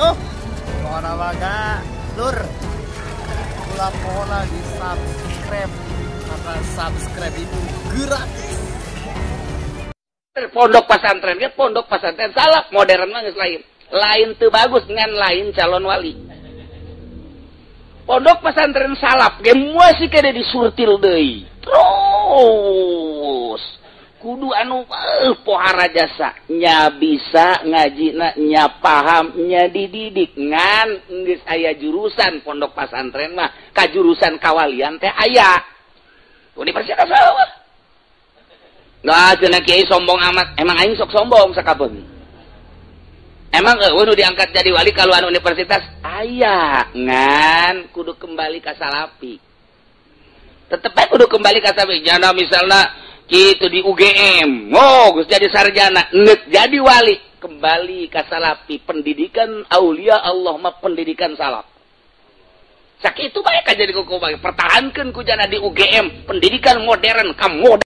Oh, pokona mah lur. Ulah pokona di subscribe karena subscribe itu gratis. Pondok pesantren ge pondok pesantren salaf modern mah geus lain. Lain teu bagus ngan lain calon wali. Pondok pesantren salaf ge masih kene disurtil deui. Terus kudu anu pohara jasa nya bisa ngajina nya paham nya dididik ngan geus aya jurusan pondok pesantren mah ka jurusan kawalian teh aya universitas sawah. Nah cenah kiai sombong amat, emang aing sok sombong sakabeung. Emang eueuh nu diangkat jadi wali kaluan universitas aya ngan kudu kembali ka salafi. Tetep bae kudu kembali ka salafi. Jana misalna gitu di UGM, oh geus jadi sarjana, ngeuk jadi wali, kembali ka salafi. Pendidikan aulia Allah mah pendidikan salaf. Sakitu bae ka jadi kuku bae pertahankeun ku jana di UGM pendidikan modern ka modern.